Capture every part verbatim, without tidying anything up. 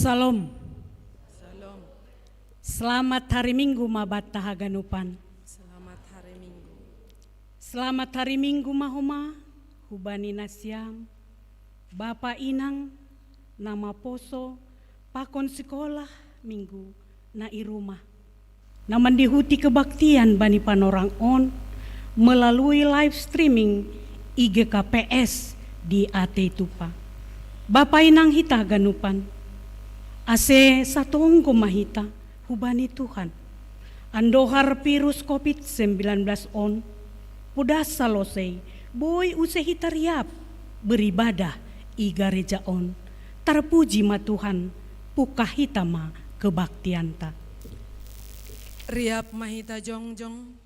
Shalom. Shalom. Selamat hari Minggu ma banta haganupan. Selamat hari Minggu. Selamat hari Minggu ma homa hubani nasiam, bapa inang, na maposo, pakon sikolah Minggu na i rumah, na mandihuti kebaktian bani panorang on melalui live streaming I G K P S di Atei Tupa. Bapa inang hita haganupan, ase satonggo ma hita hubani Tuhan. Andohar virus covid sembilan belas on, podas salosei, boi use hita riap beribadah i gareja on. Tarpuji ma Tuhan, pungkah hita ma kebaktianta. Riap ma hita jongjong.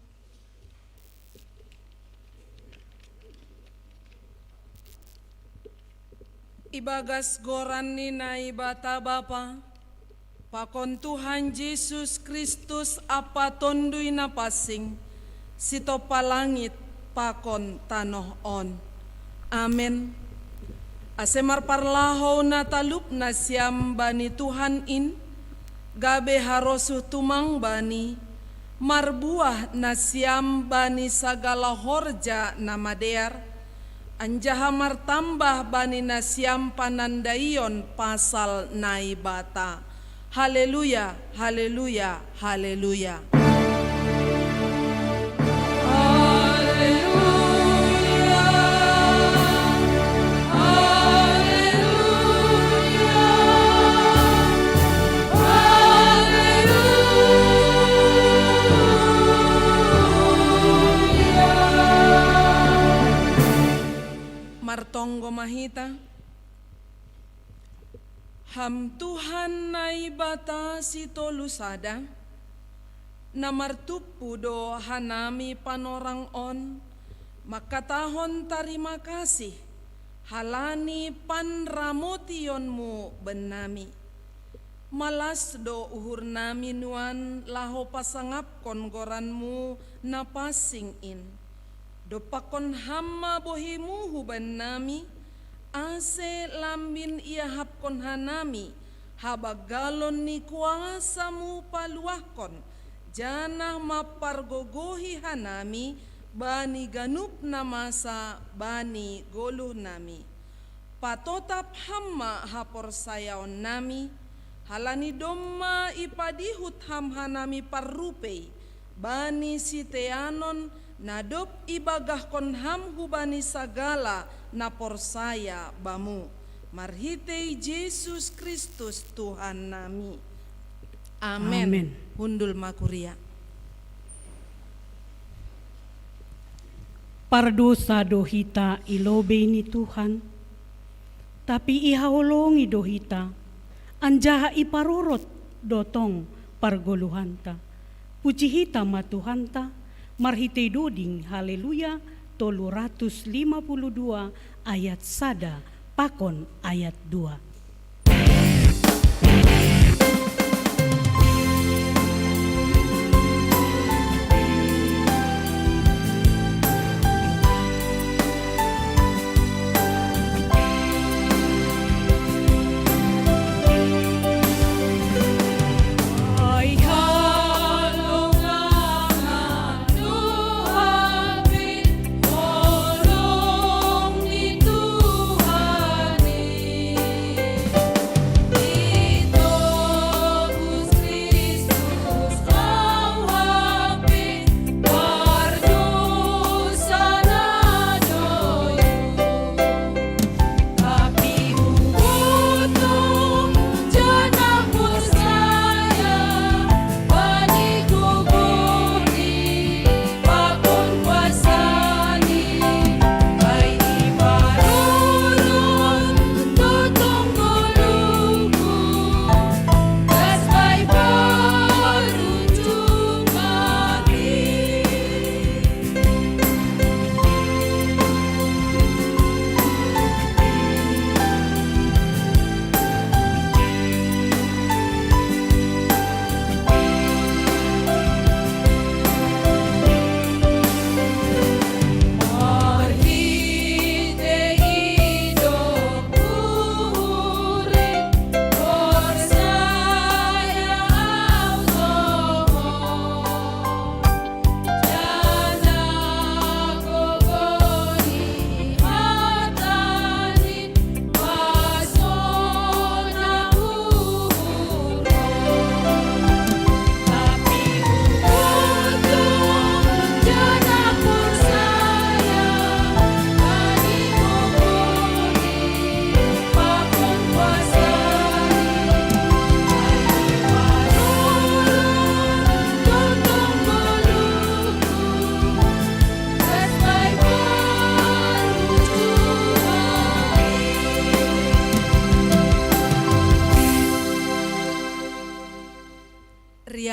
Ibagas goran ni Naibata Bapa, pakon Tuhan Jesus Kristus Ampa Tonduy Napansing, sitompa langit pakon tanoh on. Amen. Ase marparlahou na talup nasiam bani Tuhan in, gabe harosuh tumang Bani, marbuah nasiam bani sagala horja na madear, anjaha martambah bani nasiam panandaion pasal Naibata. Haleluya, haleluya, haleluya. Haleluya, haleluya, haleluya. Martonggo ma hita. Ham Tuhan Naibata Sitolu Sada, na martumpu do hanami panorang on, mangkatahon tarima kasih, halani panramotionMu bannami. Malas do uhurnami nuan laho pasangapkon goranMu na pansing in. Dompakkon Ham ma bohiMu hubannami, ase lambin iahapkon hanami habanggalon ni kuasaMu paluahkon, janah mampargogohi hanami bani ganup na masa bani goluhnami. Patotap Ham ma haporsayaonnami, halani domma ipadihut Ham hanami parrupei, bani siteanon na dob ibagahkon Ham hubani sagala na porsaya Bamu, marhitei Jesus Kristus Tuhannami. Amen. Amen. Hundul ma kuria. Pardosa do hita i lobei ni Tuhan, tapi ihaholongi do hita, anjaha iparorot do tong pargoluhanta. Puji hita ma Tuhanta, marhitei doding Haleluya tolu ratus lima puluh dua ayat sada pakon ayat dua.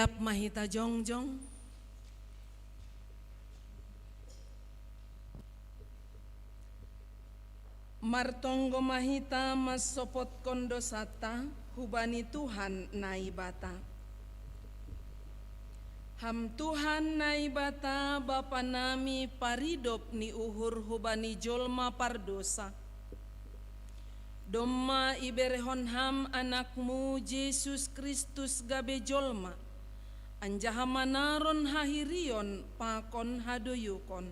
Tetap ma hita jongjong. Martonggo ma hita mansopotkon dosanta hubani Tuhan Naibata. Ham Tuhan Naibata, Bapa nami paridop ni uhur hubani jolma pardosa. Domma iberehon Ham Anakmu Jesus Kristus gabe jolma, anjaha manaron hahirion pakon hadoyukon.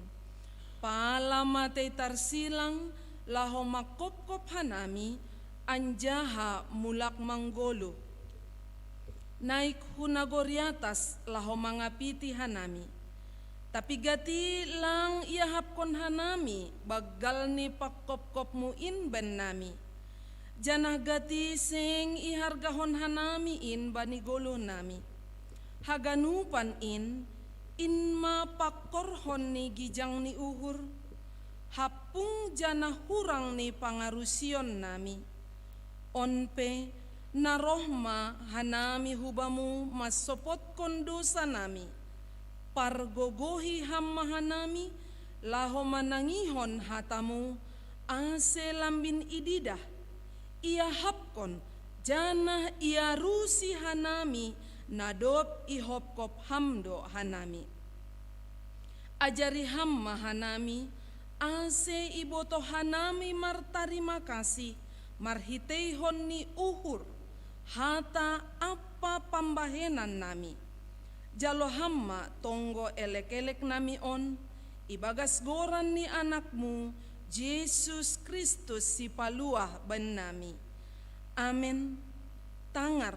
Pala matei tarsilang laho mangkopkop hanami, anjaha mulak manggoluh. Naik hu nagori atas laho mangapiti hanami. Tapi gati lang iahapkon hanami banggal ni pangkopkopmu in bannami. Janah gati seng ihargahon hanami in bani goluhnami. Haganupan in, in ma pangkorhon ni gijang ni uhur, hampung janah hurang ni pangarusionnami. On pe, na roh ma hanami hu Bamu mansopotkon dosanami. Pargogohi Ham ma hanami, laho manangihon hataMu, ase lambin ididah, iahapkon, janah iarusi hanami na dob ihopkop Ham do hanami. Ajari Ham ma hanami, ase ibotoh hanami martarima kasih marhiteihon ni uhur, hata ampa pambahenannami. Jalo Ham ma tonggo elek-eleknami on, ibagas goran ni Anakmu, Jesus Kristus Sipaluah bannami. Amen. Tangar,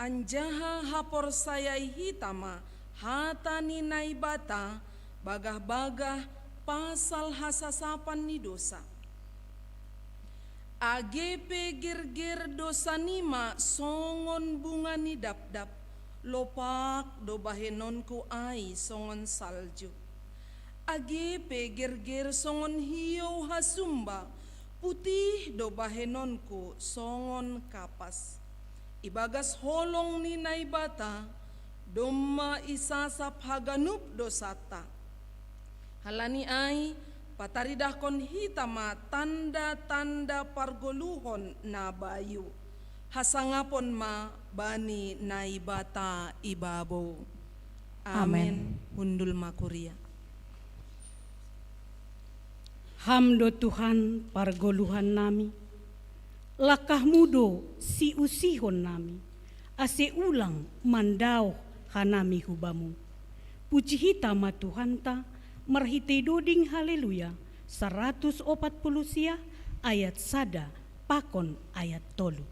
anjaha haporsayai hita ma hata ni Naibata bagah-bagah pasal hasasapan ni dosa. Age pe gerger dosanima songon bunga ni dapdap, lopak do bahenonku ai songon salju. Age pe gerger songon hiou hasumba, putih do bahenonku songon kapas. Ibagas holong ni Naibata, domma isasap haganup dosanta. Halani ai, pataridahkon hita ma tanda-tanda pargoluhon na bayu. Hasangapon ma bani Naibata ibabou. Amen. Amen. Hundul ma kuria. Ham do Tuhan pargoluhannami, langkahMu do siusihonnami, ase ulang mandaoh hanami hu Bamu. Puji hita ma Tuhanta marhitei doding Haleluya saratus opat puluh sia ayat sada pakon ayat tolu.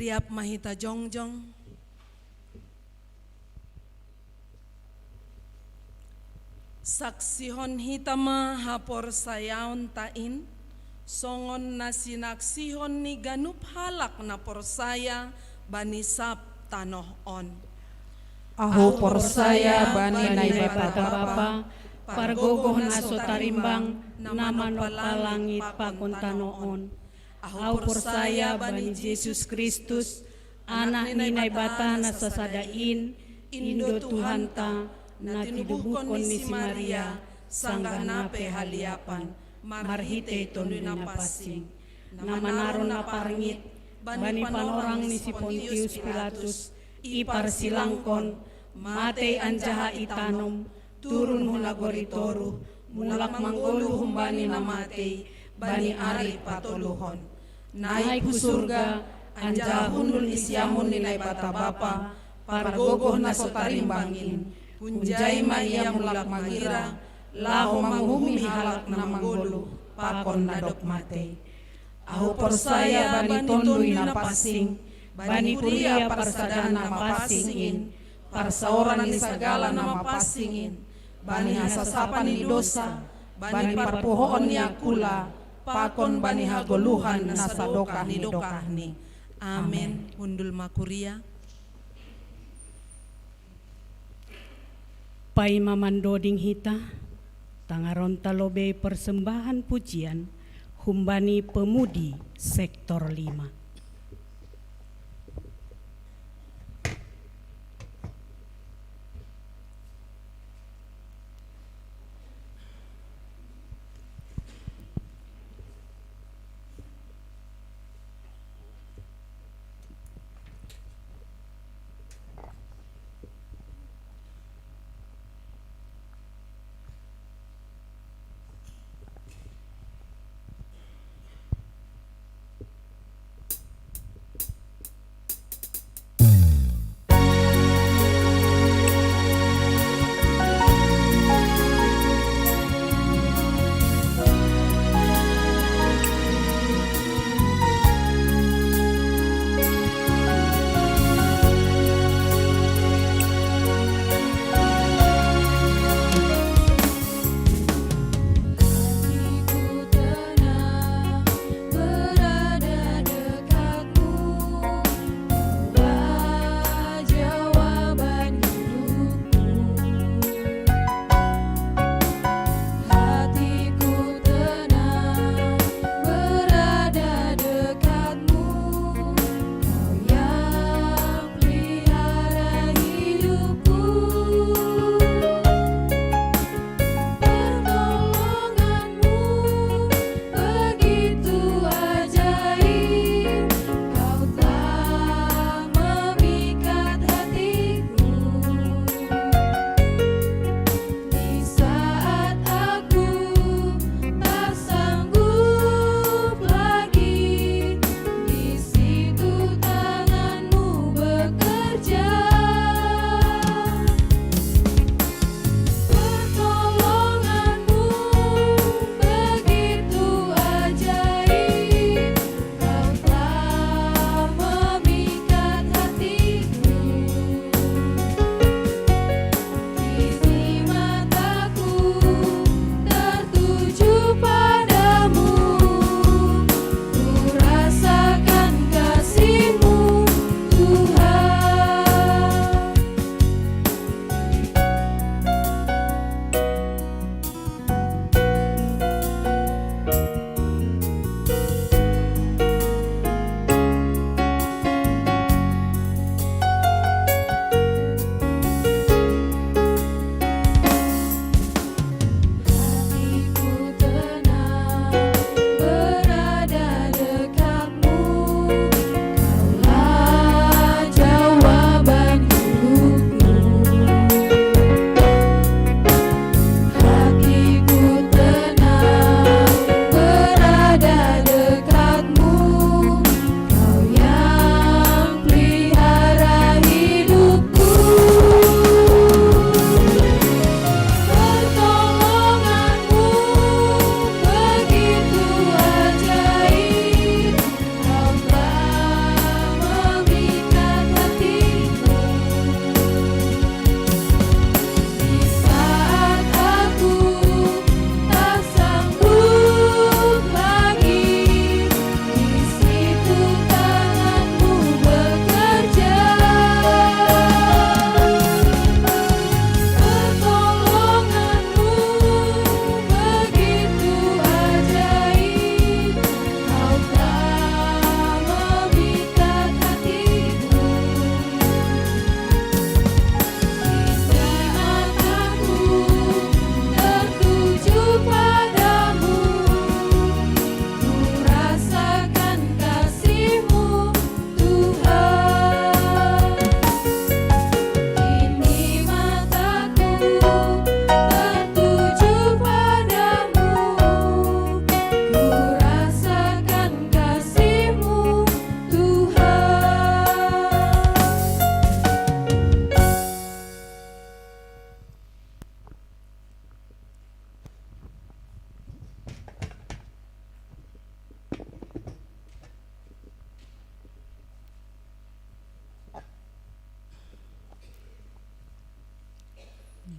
Haliap ma hita jongjong. Saksihon hita ma haporsayaonta in, songon na sinaksihon ni ganup halak na porsaya bani sab tanoh on. Ahu porsaya bani Naibata Bapa, pargogoh na so tarimbang, na manoppa langit pakon tanoh on. Ahu porsaya bani Jesus Kristus, Anak ni Naibata na sasada in, Indo Tuhanta, na tinubuhkon ni si Maria, sanggah na pe haliapan, marhitei Tonduy Napansing. Na manaron na parngit, bani panorang ni si Pontius Pilatus, iparsilangkon, matei anjaha itanom, turun hu nagori toruh, mulak manggoluh humbani na matei, bani ari patoluhon. Naik hu surga, anjaha hundul di siamun ni Naibata Bapa, pargogoh na so tarimbang in. Hunjai ma ia mulak magira, laho manguhumi halak na manggoluh, pakon na dob matei. Ahu porsaya bani Tonduy Napansing, bani kuria parsadaan na mapansing in, parsaoran ni sagala na mapansing in, bani hasasapan ni dosa, bani parpuhoon ni angkula, pakon bani hagoluhan na sadokah ni dokahni. Amen. Hundul ma kuria. Paima mandoding hita, tangaronta lobei persembahan pujian humbani pemudi sektor lima.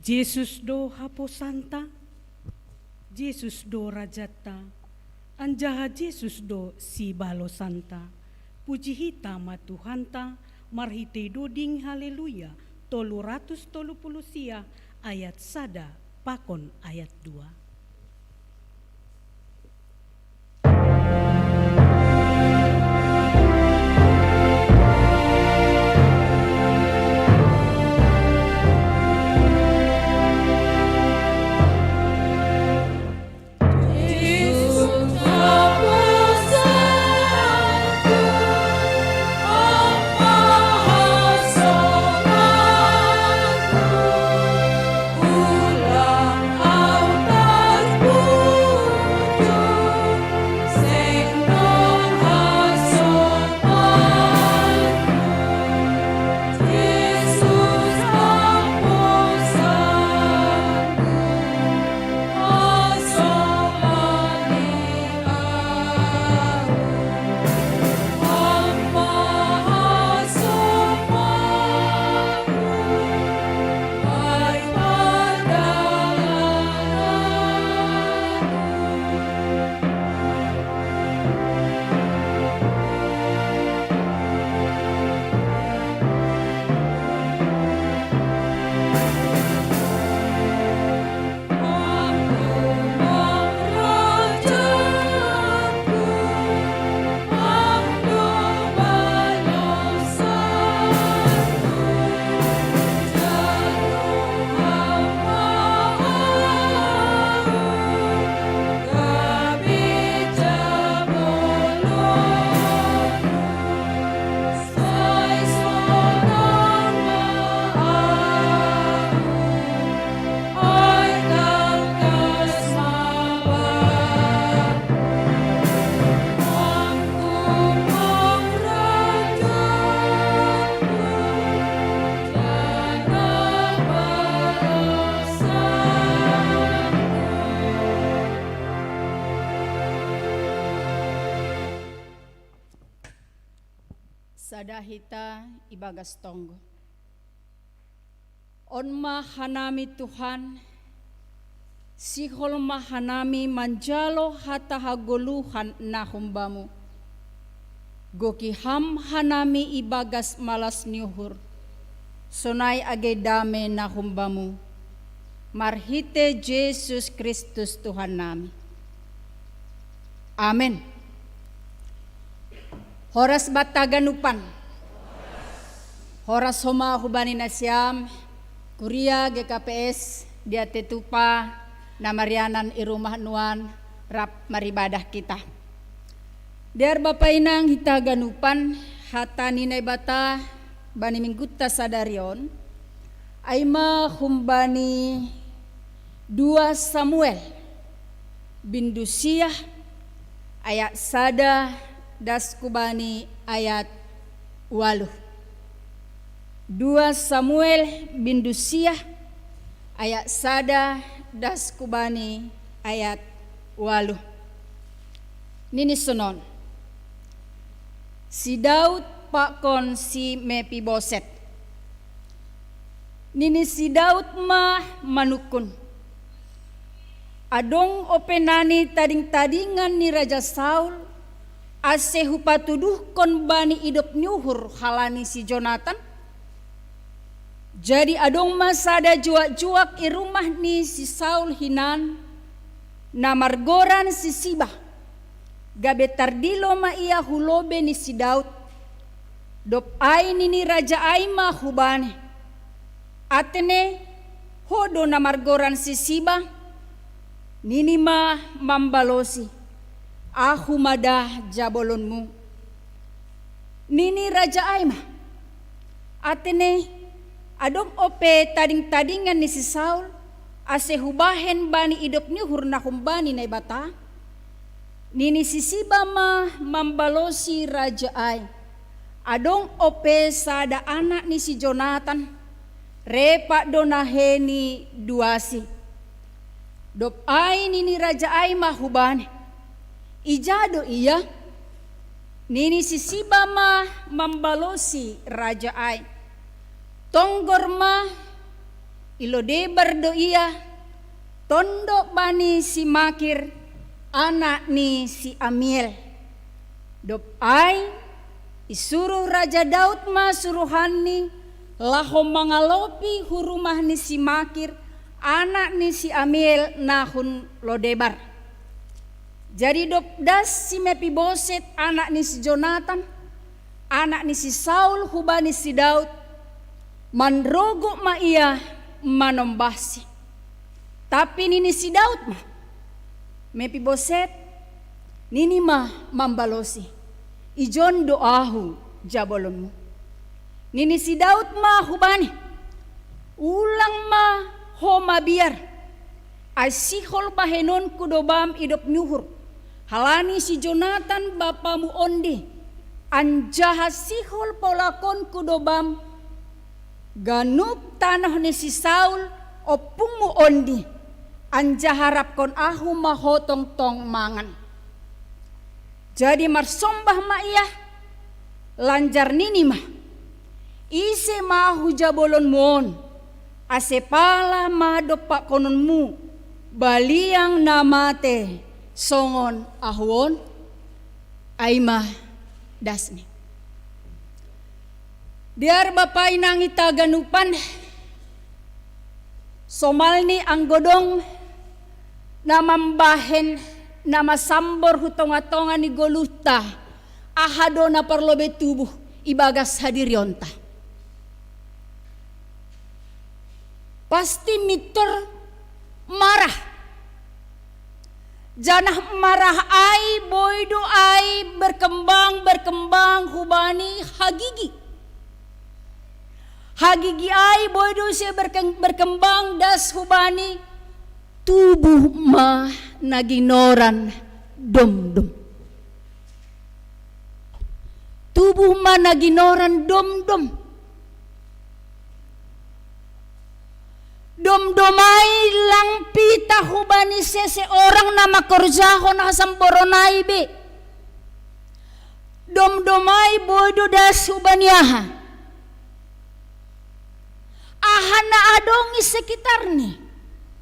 Jesus do haposanta, Jesus do rajanta, anjaha Jesus do sibalosanta. Puji hita ma Tuhanta, marhitei doding Haleluya, tolu ratus tolu puluh sia, ayat sada pakon ayat dua. Sada hita ibagas tonggo. On ma hanami Tuhan, sihol ma hanami manjalo hata hagoluhan na humbamu. Goki ham hanami ibagas malas ni uhur, sonai age dame na humbamu. Marhite Jesus Kristus Tuhan nami. Amen. Horas banta ganupan. Horas homa hubani nasiam, kuria G K P S, dia tetupa, na marianan i rumah nuan, rap maribadah kita. Dear Bapa inang hita ganupan, hata ni Naibata bani minggunta sadari on, ai ma humbani dua Samuel, bindu sia, ayat sada das hubani ayat waluh. Dua Samuel bindu sia, ayat sada das hubani ayat waluh. Nini sonon. Si Daud pakon si Mepiboset. Nini si Daud ma manungkun. Adong ope nani tading-tadingan ni Raja Saul, ase hupatuduhkon bani idop ni uhur halani si Jonatan? Jadi adong ma sada juak-juak i rumah ni si Saul hinan, na margoran si Siba. Gabe tardilo ma ia hu lobei ni si Daud. Dob ai nini raja ai ma hubani: Atene, ho do na margoran si Siba? Nini ma mambalosi: Ahu ma da jabolonmu. Nini raja ai ma: Atene, adong ope tading-tadingan ni si Saul, ase hubahen bani idop ni uhur na humbani Naibata? Nini si Siba ma mambalosi raja ai: Adong ope sada anak ni si Jonatan, Repa do nahe ni duasi. Dob ai nini raja ai ma hubani: Ija do ia? Nini si Siba ma mambalosi raja ai: Tonggor ma, I Lodebar do ia, tondok bani si Makir, anak ni si Amiel. Dob ai, isuruh Raja Daud ma suruhanni laho mangalopi hu rumah ni si Makir, anak ni si Amiel na hun Lodebar. Jadi dob das si Mepiboset, anak ni si Jonatan, anak ni si Saul, hubani si Daud, manrogop ma ia manombahsi. Tapi nini si Daud ma: "Mepiboset," nini ma mambalosi, "ijon do ahu jabolonmu." Nini si Daud ma hubani: "Ulang ma ho mabiar, ai sihol bahenonku do bam idop ni uhur, halani si Jonatan bapamu ondi, anjaha sihol polakonku do bam ganup tanoh ni si Saul ompungmu ondi, anjaha rapkon ahu ma ho tongtong mangan." Jadi marsombah ma ia, lanjar nini ma: "Ise ma ahu jabolonmu on, ase pala ma dompakkononmu baliang na mate songon ahu on?" Ai ma dasni. Dear bapa inang ita ganupan, somalni anggo dong na mambahen na masambor hu tongatonga ni goluhta, aha do na parlobei tubuh ibagas hadirionta? Pasti mintor marah. Janah marah ai boi do ai berkembang, berkembang hubani hagigi. Hagigi ai boi do ise berkeng-, berkembang das hubani tubuh ma na ginoran domdom. Tubuh ma na ginoran domdom. Domdom ai lang pitah hubani seseorang na mangkorjahon hasamboron ai be. Domdom ai boi do das hubani aha? Aha na adong i sekitarni.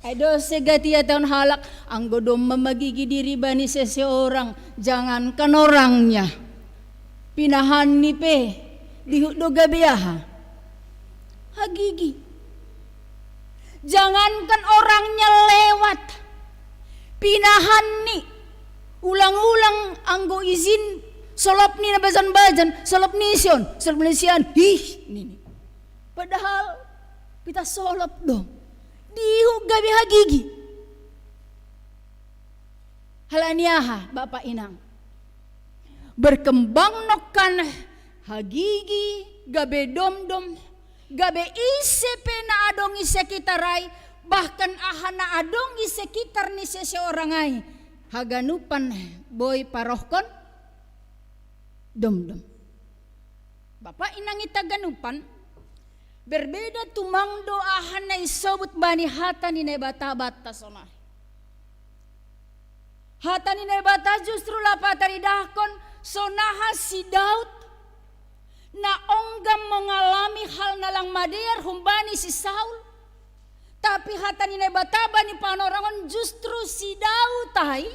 Ai do segat ia taon halak, anggo domma magigi diri bani seseorang, jangankan orangnya, pinahanni pe dihut do gabe aha? Hagigi. Jangankan orangnya lewat, pinahanni, ulang-ulang anggo izin, solopni na bajan-bajan, solopni ise on, solopni si an, hih, nini. Padahal pitah solop do. Dihut gabe hagigi. Halani aha, bapa inang? Berkembang nongkan hagigi, gabe domdom, gabe ise pe na adong i sekitar ai, bahkan aha na adong i sekitar ni seseorang ai, haganupan boi parohkon domdom. Bapa inang ita ganupan, berbeda tumang do aha na isobut bani hata ni Naibata banta sonari. Hata ni Naibata justru laho pataridahkon sonaha si Daud na ongga mengalami hal na lang madear humbani si Saul. Tapi hata ni Naibata bani panorang on justru si Daud ai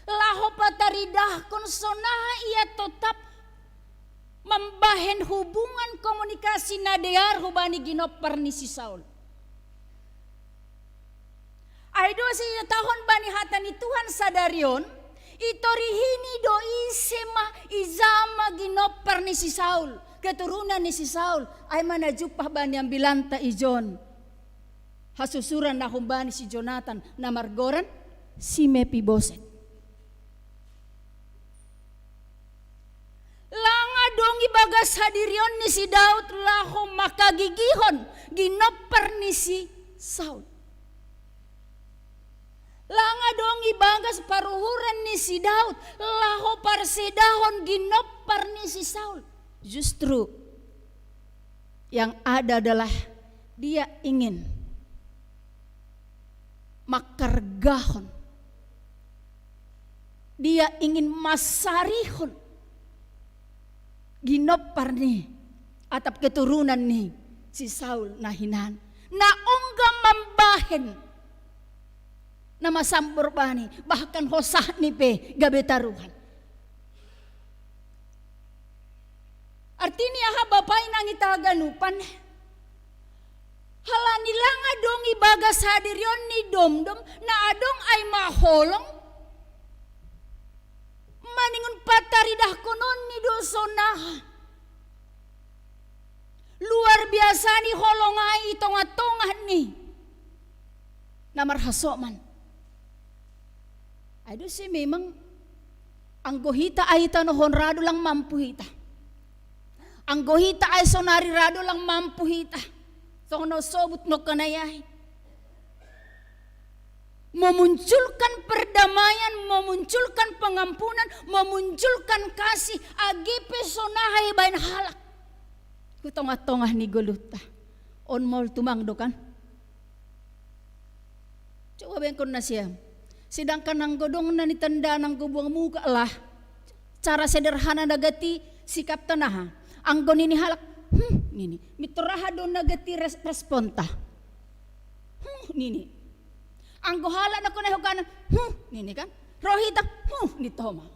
laho pataridahkon sonaha ia totap mambahen hubungan komunikasi na dear hubani ginompar ni si Saul. Ai do ise ihatahon bani hata ni Tuhan sadari on, i torihini do ise ma, ija ma ginompar ni si Saul, keturunan ni si Saul, ai ma na jumpah bani ambilanta ijon hasusuran na humbani si Jonatan na margoran si Mepiboset. Lang adong ibagas hadirion ni si Daud laho mangkagigihon ginompar ni si Saul. Lang adong ibagas paruhuran ni si Daud laho parsedahon ginompar ni si Saul. Justru yang ada adalah dia ingin mangkargahon, dia ingin mansarihon ginompar ni atap keturunan ni si Saul na hinan. Na ongga mambahen na masambor bani, bahkan hosahni pe gabe taruhan. Artini aha, Bapa inang hita haganupan? Halani lang adong ibagas hadirion ni domdom na adong ai maholong maningon pataridahkononni do sonaha. Luar biasa ni holong ai i tongah-tongah ni na marhasoman. Ai do se memang anggo hita ai tanohon ra do lang mampu hita. Anggo hita ai sonari ra do lang mampu hita. Songon na sobut nongkan ai ai. Memunculkan perdamaian, memunculkan pengampunan, memunculkan kasih, age pe sonaha ibahen halak hu tongah-tongah ni goluhta. On maol tumang do kan? Coba bengkon nasiam. Sedangkan anggo dong na nitanda anggo buang muka lah. Cara sederhana na gati sikap tanaha. Anggo nini halak, hmm, nini. Mitor aha do na gati res responta. Hmm, nini. Anggo halak na kona hokana, hmm, nini kan. Rohita, hmm, nitoma.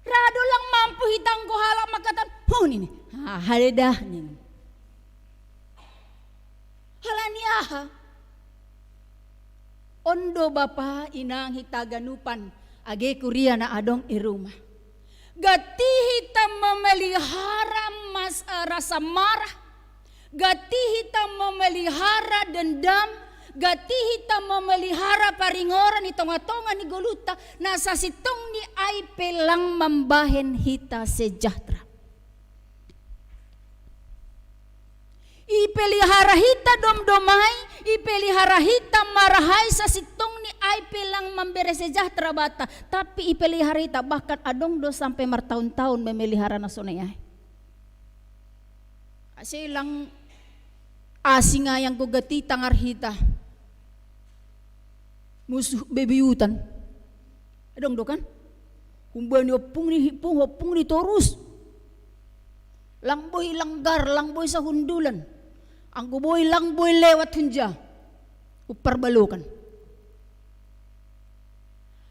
Ra do lang mampu hita anggo halak mangkatan, huh, nini. Ah, haledah, nini. Halani aha? On do Bapa inang hita ganupan, age kuria na adong i rumah. Gati hita memelihara mas, eh, rasa marah, gati hita memelihara dendam, gati hita memelihara paringoran i tongah-tongah ni goluhta, na sasintongni ai pe lang mambahen hita sejahtera. Ipelihara hita domdom ai, ipelihara hita marah ai, sasintongni ai pe lang mambere sejahtera banta, tapi ipelihara hita bahkan adong do sampe martaon-taon memelihara na sonai ai. Ase lang asing ai anggo gati tangar hita. Musuh bebeyutan. Adong do kan? Humbani ompung ni hipung, ompung ni torus. Lang boi langgar, lang boi sahundulan. Anggo boi lang boi lewat hunja. Umparbalokan.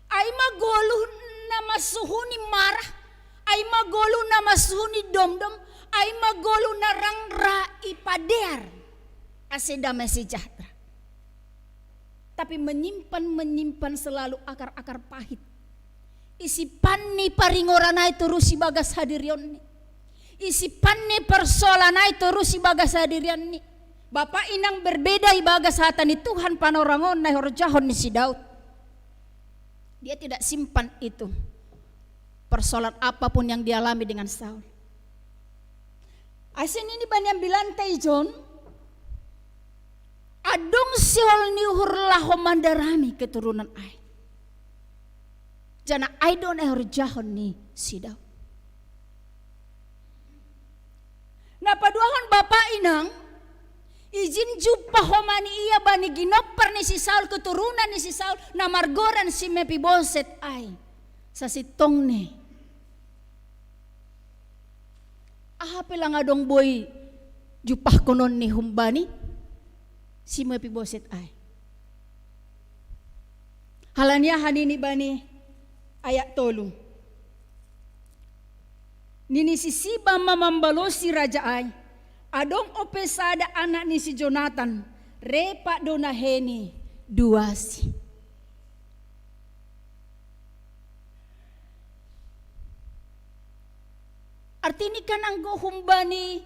Ai ma goluh na masuhuni marah, ai ma goluh na masuhuni domdom, ai ma goluh na rang ra ipadear ase damai sejahtera. Tapi menyimpan, menyimpan selalu akar-akar pahit. Isi panni paringoran ai torus ibagas hadirionni. Isi panni persoalan ai torus ibagas hadirionni. Bapa inang berbeda ibagas hata ni Tuhan panorangon na ihorjahon ni si Daud. Dia tidak simpan itu. Persoalan apapun yang dialami dengan Saul. Ase nini bani ambilanta ijon, adong sihol ni uhur laho mandarami keturunan ai. Jana ai do na ihorjahon ni si Daud. Na paduahon bapa inang, ijin jumpah homa ni ia bani ginompar ni si Saul, keturunan ni si Saul, na margoran si Mefiboset ai. Sasintongni. Aha pe lang adong boi jumpahkononni humbani si Mefiboset ai. Halani aha nini bani ayat tolu. Nini si Siba ma mambalosi raja ai, adong ope sada anak ni si Jonatan, repa do naheni duasi. Artini kan anggo humbani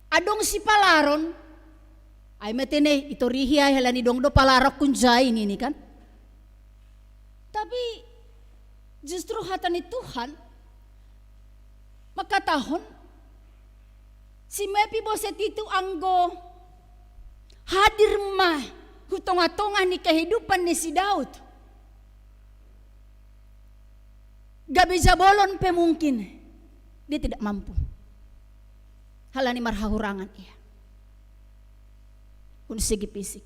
adong sipalaron, ai ma tene itorihi ai halani dong do palaron kunjai nini kan. Tapi justru hata ni Tuhan mangkatahon si Mefiboset itu anggo hadir ma hu tongah-tongah ni kehidupan ni si Daud. Gabe jabolon pe mungkin dia tidak mampu. Halani marhahurangan ia. Hun segi fisik.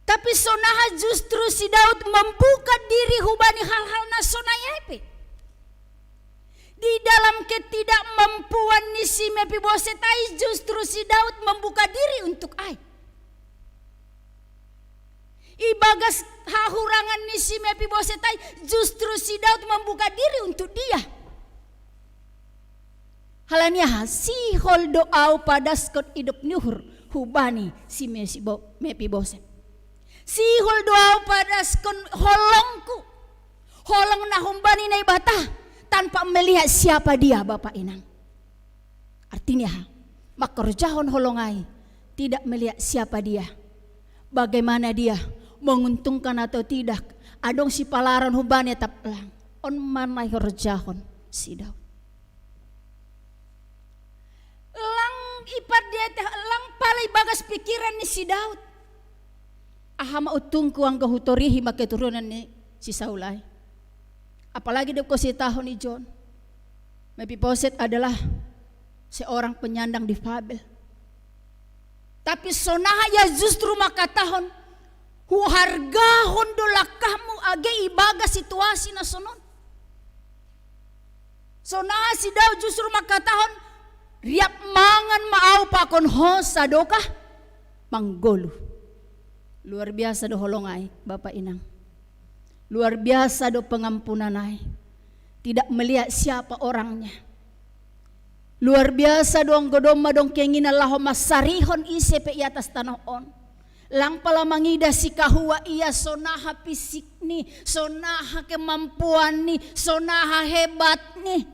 Tapi sonaha justru si Daud membuka diri hubani hal-hal na sonai ai pe. Di dalam ketidakmampuan ni si Mefiboset ai, justru si Daud membuka diri untuk ai. Ibagas hahurangan ni si Mefiboset ai, justru si Daud membuka diri untuk dia. Halani aha? Sihol do au padaskon idop ni uhur hubani si Mesibo-, Mefiboset. Sihol do au padaskon holongku, holong na humbani Naibata, tanpa melihat siapa dia, Bapak Inang. Artinya, makorjahon holong ai tidak melihat siapa dia, bagaimana dia, menguntungkan atau tidak, adong sipalaran humbani atap lang. On ma na ihorjahon si Daud. Lang ipat dia te, lang pala ibagas pikiran ni si Daud. Aha ma untungku anggo hutorihi ma keturunan ni si Saul ai? Apalagi do kositahon i Jon, Mefiboset adalah seorang penyandang difabel. Tapi sonaha ia justru mangkatahon, huhargahon do langkahmu age ibagas situasi na sonon. Sonaha si Daud justru mangkatahon, riap mangan ma au pakon ho sadokah manggoluh. Luar biasa do holong ai, Bapak Inang. Luar biasa do pengampunan ai. Tidak melihat siapa orangnya. Luar biasa do anggo domma dong keinginan laho mansarihon ise pe i atas tanoh on. Lang pala mangidah sikahua ia sonaha fisikni, sonaha kemampuanni, sonaha hebatni.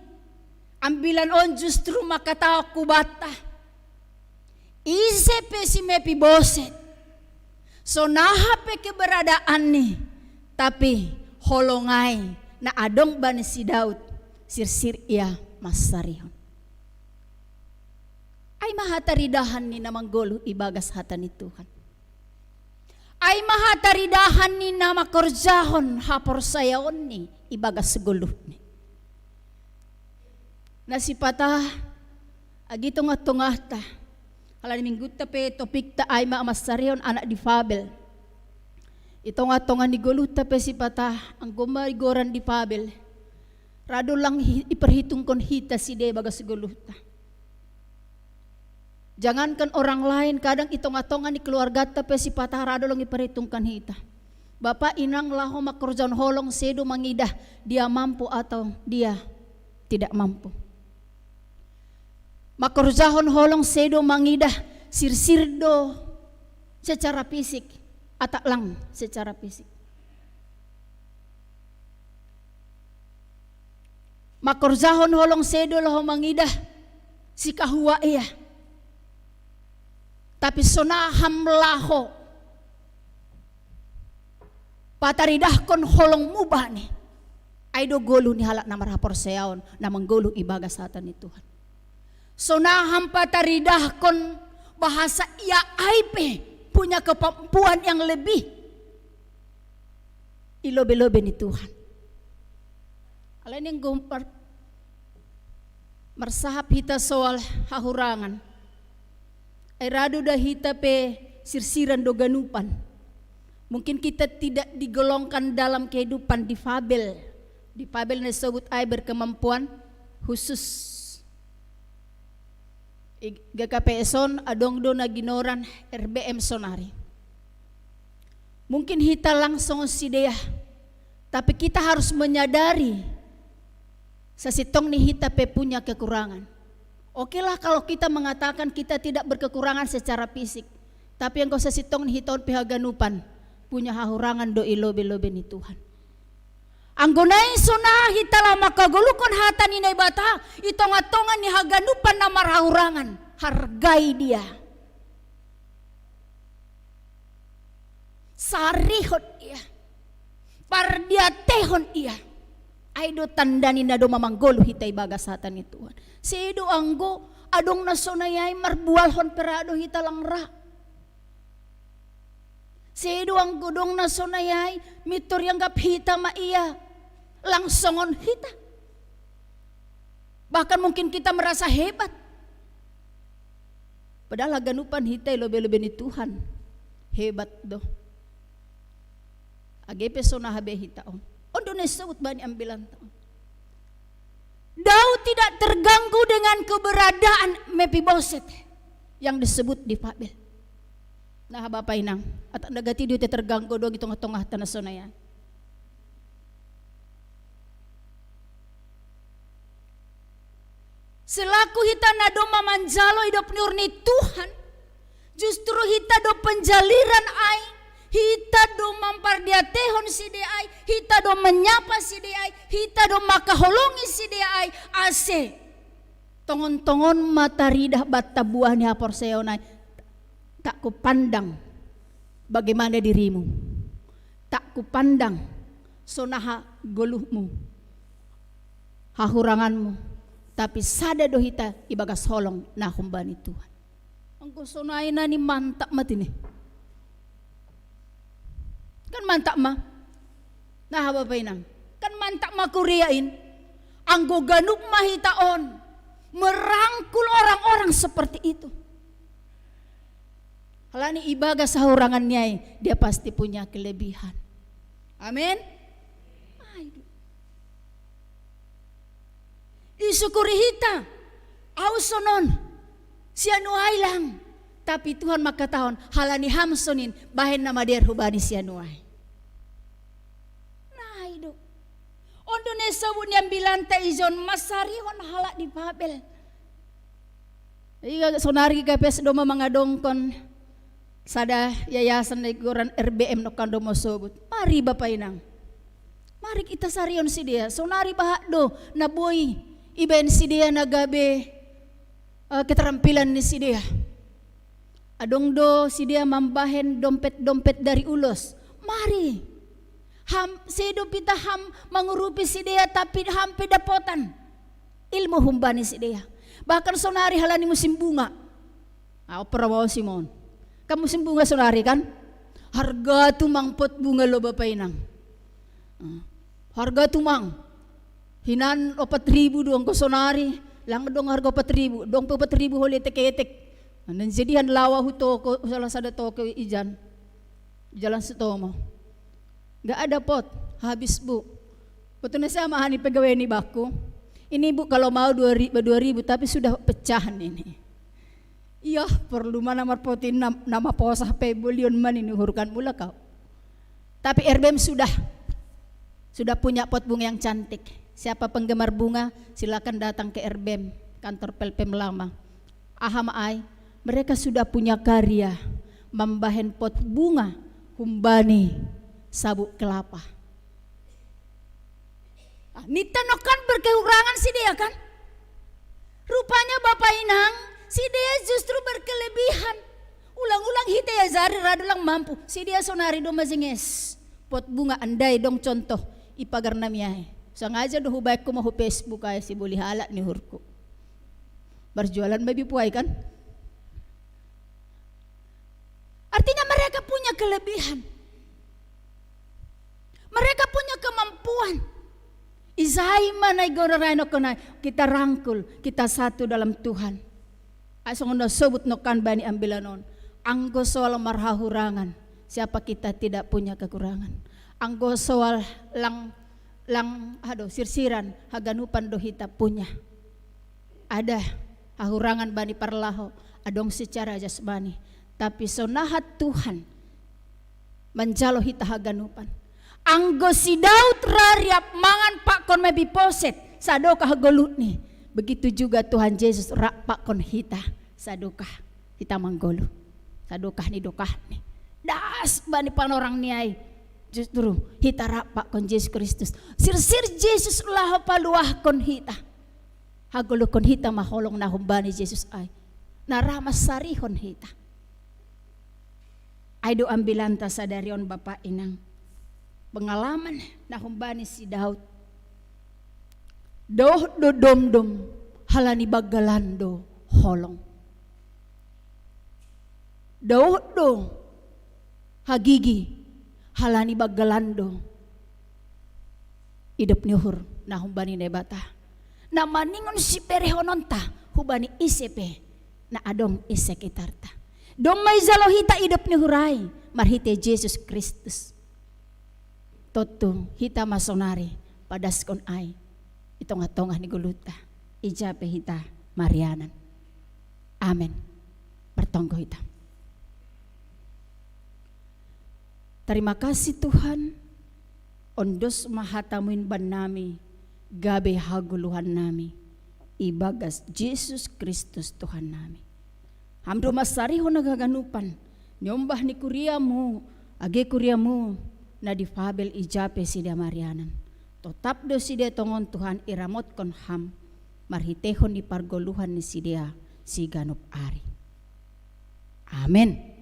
Ambilan on justru mangkatahon hubanta, ise pe si Mefiboset, sonaha pe keberadaanni, tapi holong ai na adong bani si Daud, sirsir ia mansarihon. Ai ma hataridahan ni na manggoluh ibagas hata ni Tuhan. Ai ma hataridahan ni na mangkorjahon haporsayaonni ibagas goluhni. Na sipata, agi tongah-tongahta, halani minggunta pe topikta ai ma mansarihon anak difabel. I tongah-tongah ni goluhta pe sipata, anggo ma igoran difabel, ra do lang hi-, iperhitungkon hita sidea bagas goluhta. Jangankan orang lain, kadang i tongah-tongah ni keluargata pe sipata ra do lang iperhitungkan hita. Bapak Inang laho mangkorjahon holong sedo mangidah dia mampu atau dia tidak mampu. Mangkorjahon holong sedo mangidah sirsir do secara fisik atap lang secara fisik. Mangkorjahon holong sedo laho mangidah sikahua ia. Tapi sonaha ma laho pataridahkon holongmu bani. Ai do goluh ni halak na marhaporsayaon na manggoluh ibagas hata ni Tuhan. Sonaha ma pataridahkon bahasa ia ai pe punya kemampuan yang lebih i lobe-lobe ni Tuhan. Alai ni anggo mar-, marsahap hita soal hahurangan, ai ra do da hita pe sirsiran do ganupan. Mungkin kita tidak digolongkan dalam kehidupan difabel. Difabel na disebut ai berkemampuan khusus. I G K P S on adong do na ginoran R B M sonari. Mungkin hita lang songon sidea, tapi kita harus menyadari sasintongni hita pe punya kekurangan. Okelah kalau kita mengatakan kita tidak berkekurangan secara fisik, tapi anggo sasintongni hita on pe haganupan punya hahurangan do i lobe-lobe ni Tuhan. Anggo naeng sonaha hita laho manghagoluhon hata ni Naibata i tongah-tongah ni haganupan na marhahurangan, hargai dia. Sarihon ia. Pardiatehon ia. Ai do tanda ni na domma manggoluh hita ibagas hata ni Tuhan. Sedo anggo adong na sonai ai marbualhon pe ra do hita lang ra. Sedo anggo adong na sonai ai mintor ianggap hita ma ia lang songon hita. Bahkan mungkin kita merasa hebat. Padahal haganupan hita i lobe-lobe ni Tuhan hebat do. Age pe sonaha be hita on. On do na disebut bani ambilanta on. Daud tidak terganggu dengan keberadaan Mefiboset yang disebut di Babel. Nah, Bapak Inang, atau nagati Daud terganggu dong di tengah-tengah tanah Sonayan. Selaku hita na do mamanjalo idop ni urni Tuhan, justru hita do penjaliran ai, hita do mampardiatehon side ai, hita do menyapa side ai, hita do makaholongi side ai, ase tongon-tongon ma taridah banta buah ni haporseaon ai. Tak kupandang bagaimana dirimu, tak kupandang sonaha goluhmu, hahuranganmu, tapi sada do hita ibagas holong na humbani Tuhan. Anggo sonai na ni mantap mati nih. Kan mantap ma. Nah, Bapak Inang, kan mantap ma kuriain. Anggo ganup ma hita on merangkul orang-orang seperti itu. Halani ibagas hahurangan niai, dia pasti punya kelebihan. Amin. Isyukuri hita, au sonon, sianu ai lang, tapi Tuhan mangkatahon, halani ham sonin, bahen na madear hubani sianu ai. Nah, ido. Ondo ne sobut ni ambilanta ijon masarihon halak di Babel. Iga sonari gapes doma mangadongkon sada yayasan na goran R B M nokkan domo sobut. Mari Bapak Inang. Mari kita sarion sidea. Sonari bahat do na boi ibaen sidea na gabe uh, keterampilan ni sidea. Adong do sidea mambahen dompet-dompet dari ulos. Mari. Ham, sedo pita ham mangurupi sidea tapi ham pe dapotan ilmu humbani sidea. Bahkan sonari halani musim bunga. Au perawa Simon. Kan musim bunga sonari kan? Harga tumang pot bunga lo Bapak Inang. Harga tumang. Hinan opat ribu doang ko sonari, lang dong harga opat ribu, dong pe opat ribu holi etek-etek. Nan jadihan lawa hu toko, salah sada toko ijan. Jalan Sutomo. Gak ada pot, habis bu. Betul saya mahani pegawai ini baku. Ini bu kalau mau dua ribu, dua ribu tapi sudah pecahan ini. Iya, perlu mana marpotin nama posah pe bolion mani nuhurkan mula kau. Tapi R B M sudah sudah punya pot bunga yang cantik. Siapa penggemar bunga, silakan datang ke R B M, kantor Pelpem lama. Aha ma ai, mereka sudah punya karya mambahen pot bunga humbani sabuk kelapa. Nita nokan berkekurangan sidea kan? Rupanya Bapak Inang, sidea justru berkelebihan. Ulang-ulang hita ya zari radu lang mampu. Sidea sonari do majenges. Pot bunga andai dong contoh ipagar namiai. Sengaja do hubaik kuma hu Facebook ai si boli halak ni hurku. Berjualan babi puai kan? Artinya mereka punya kelebihan. Mereka punya kemampuan. Izai mana igoro raino kona kita rangkul, kita satu dalam Tuhan. Asong no sobut no kan bani ambilanon. Anggo soal marhahurangan, siapa kita tidak punya kekurangan. Anggo soal lang lang aduh sirsiran haganupan do hita punya. Ada hahurangan bani parlaho adong secara jasmani. Tapi sonahat Tuhan manjalo hita haganupan. Anggo si Daud rariap mangan pakon Mefiboset sadokah golut ni. Begitu juga Tuhan Yesus rap pakon hita sadokah hita manggolu. Sadokah ni dokah ni. Das bani panorang ni ai. Justru hita rap pakon Yesus Kristus. Sirsir Yesus laho paluahkon hita. Hagolukon hita maholong na humbani Yesus ai. Na ra masarihon hita. Ai do ambilanta sadari on Bapak Inang. Pengalaman na humbani si Daud. Doh do domdom halani bagalan do holong. Doh do hagigi halani bagalan do idop ni uhur na humbani Naibata. Na maningon siperehononta hubani ise pe na adong ise kitarta. Dong maijalo hita idop ni uhur ai marhite Jesus Kristus. Tontu hita masonari padaskon ai. i tongah-tongah ni goluhta, i ja pe hita marianan. Amen. Martonggo hita. Tarima kasih Tuhan, ondos ma hatamu in bannami, gabe hagoluhannami, ibagas Jesus Kristus Tuhannami. Ham do mansarihon haganupan niombah ni kuriamu, age kuriamu na difabel i ja pe sidea marianan. Totap do sidea tongon Tuhan iramotkon ham, marhiteihon ni pargoluhan ni sidea siganup ari. Amen.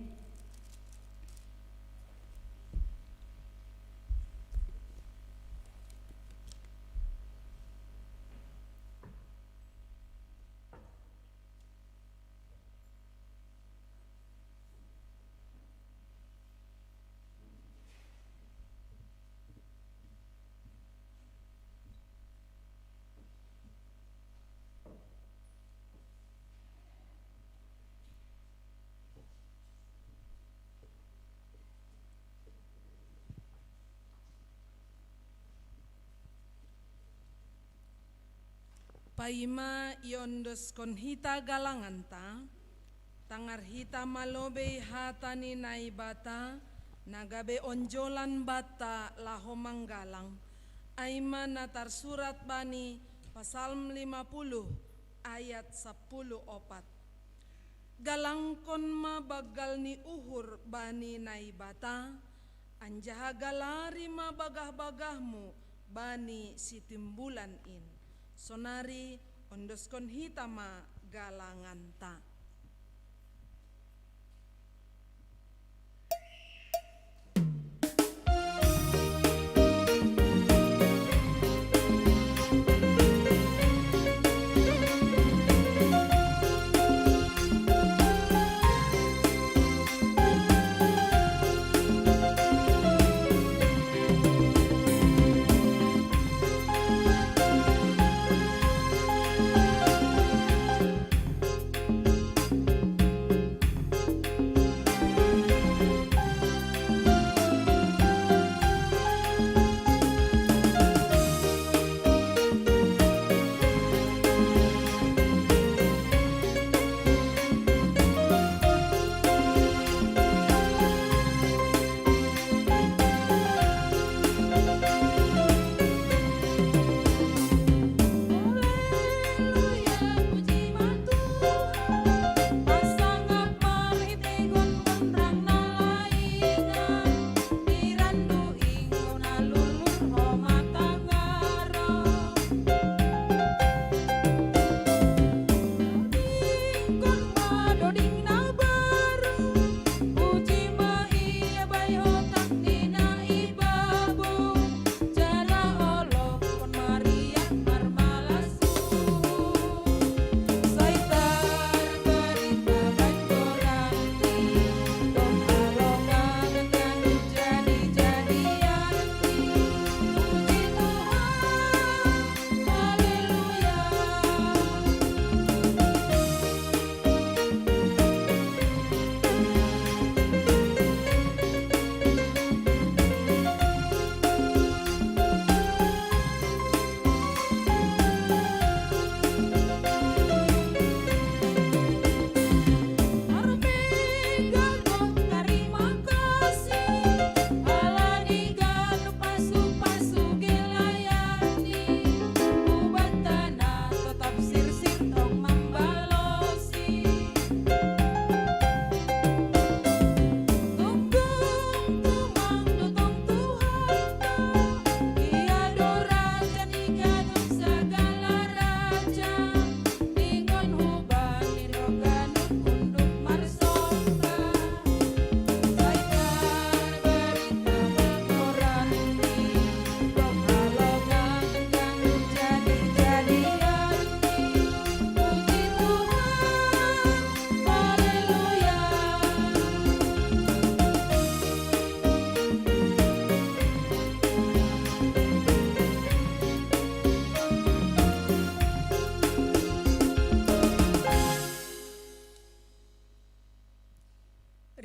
Paima iondoskon hita galanganta, tangar hita ma lobei hata ni Naibata, na gabe onjolan banta laho manggalang, ai ma na tarsurat bani Psalm lima puluh ayat sampulu opat. Galangkon ma banggal ni uhur bani Naibata, anjaha galari ma bagah-bagahmu bani sitimbulan in. Sonari ondoskon hita ma galanganta.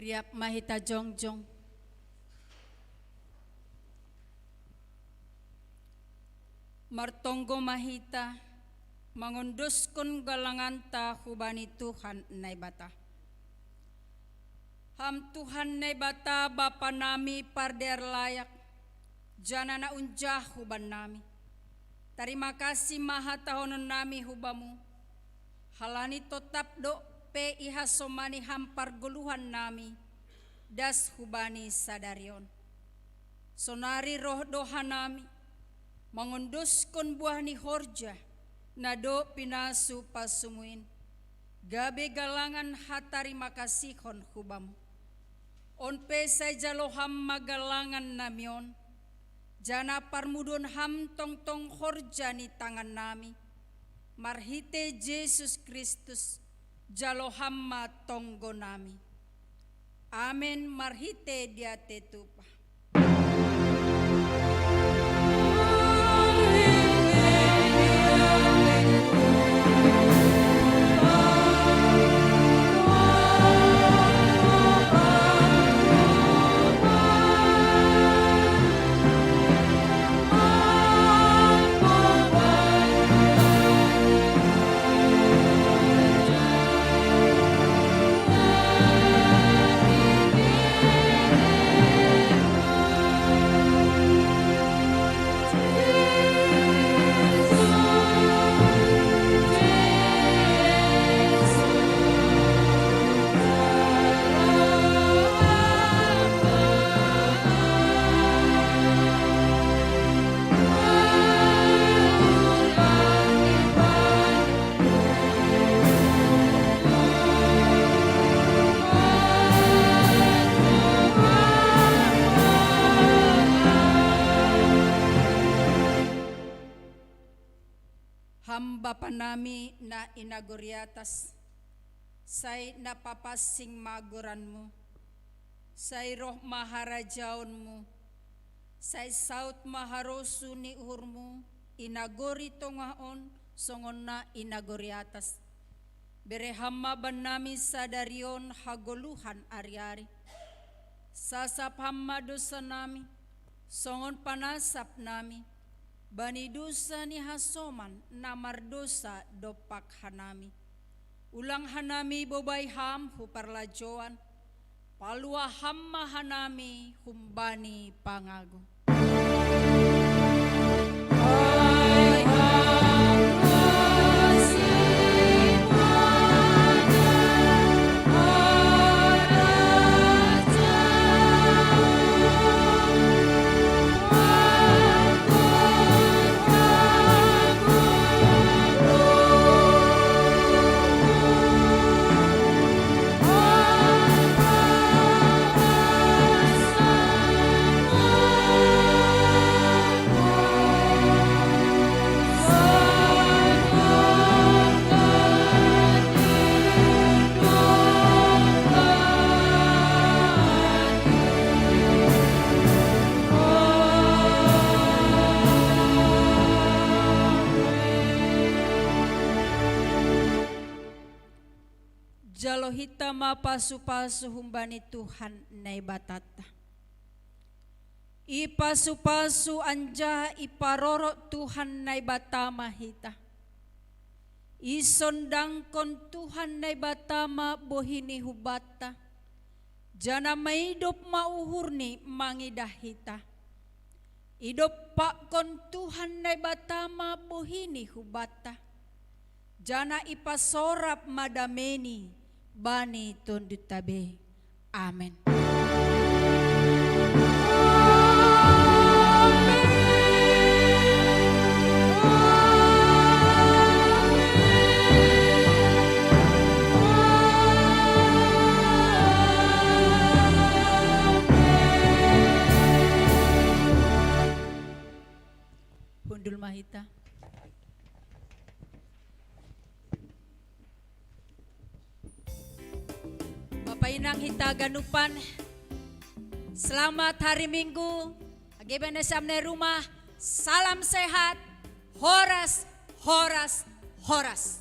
Riap ma hita jongjong. Martonggo ma hita, mangondoskon galanganta hubani Tuhan Naibata. Ham Tuhan Naibata, Bapa nami pardear layak, jana na unjah huban nami. Tarima kasih ma hatahonon nami hubamu, halani totap do pe ihasomani ham pargoluhan nami, das hubani sadarion. Sonari roh do hanami, mangondoskon buah ni horja, na do pinasu pasumuin, gabe galangan hatarima kasihon hubamu. On pe sai jalo ham ma galangan nami on, jana parmuduon ham tongtong horja ni tangan nami, marhite Jesus Kristus, jalo ham ma tonggo nami. Amen, marhite diate tupa. Ham Bapa nami na i nagori atas, sai na papansing ma goranmu, sai roh ma harajaonmu, sai saut ma harosuh ni uhurmu i nagori tongah on songon na i nagori atas. Bere ham ma bannami sadari on hagoluhan ari-ari. Sasap ham ma dosa nami, songon panasap nami bani dosa ni hasoman na mardosa dompak hanami. Ulang hanami bobai ham hu parlajouan, palua ham ma hanami humbani pangago. Jalo hita ma pasu-pasu humbani Tuhan Naibatanta. Ipasu-pasu anjaha iparorot Tuhan Naibata ma hita. Isondangkon Tuhan Naibata ma bohini hubanta, jana maidop ma uhurni mangidah hita. Idompakkon Tuhan Naibata ma bohini hubanta, jana ipasorap ma dameni bani tondunta be. Amen. Hundul ma hita. Bapa inang hita ganupan, selamat hari Minggu. Age bene sam ne rumah, salam sehat, horas, horas, horas.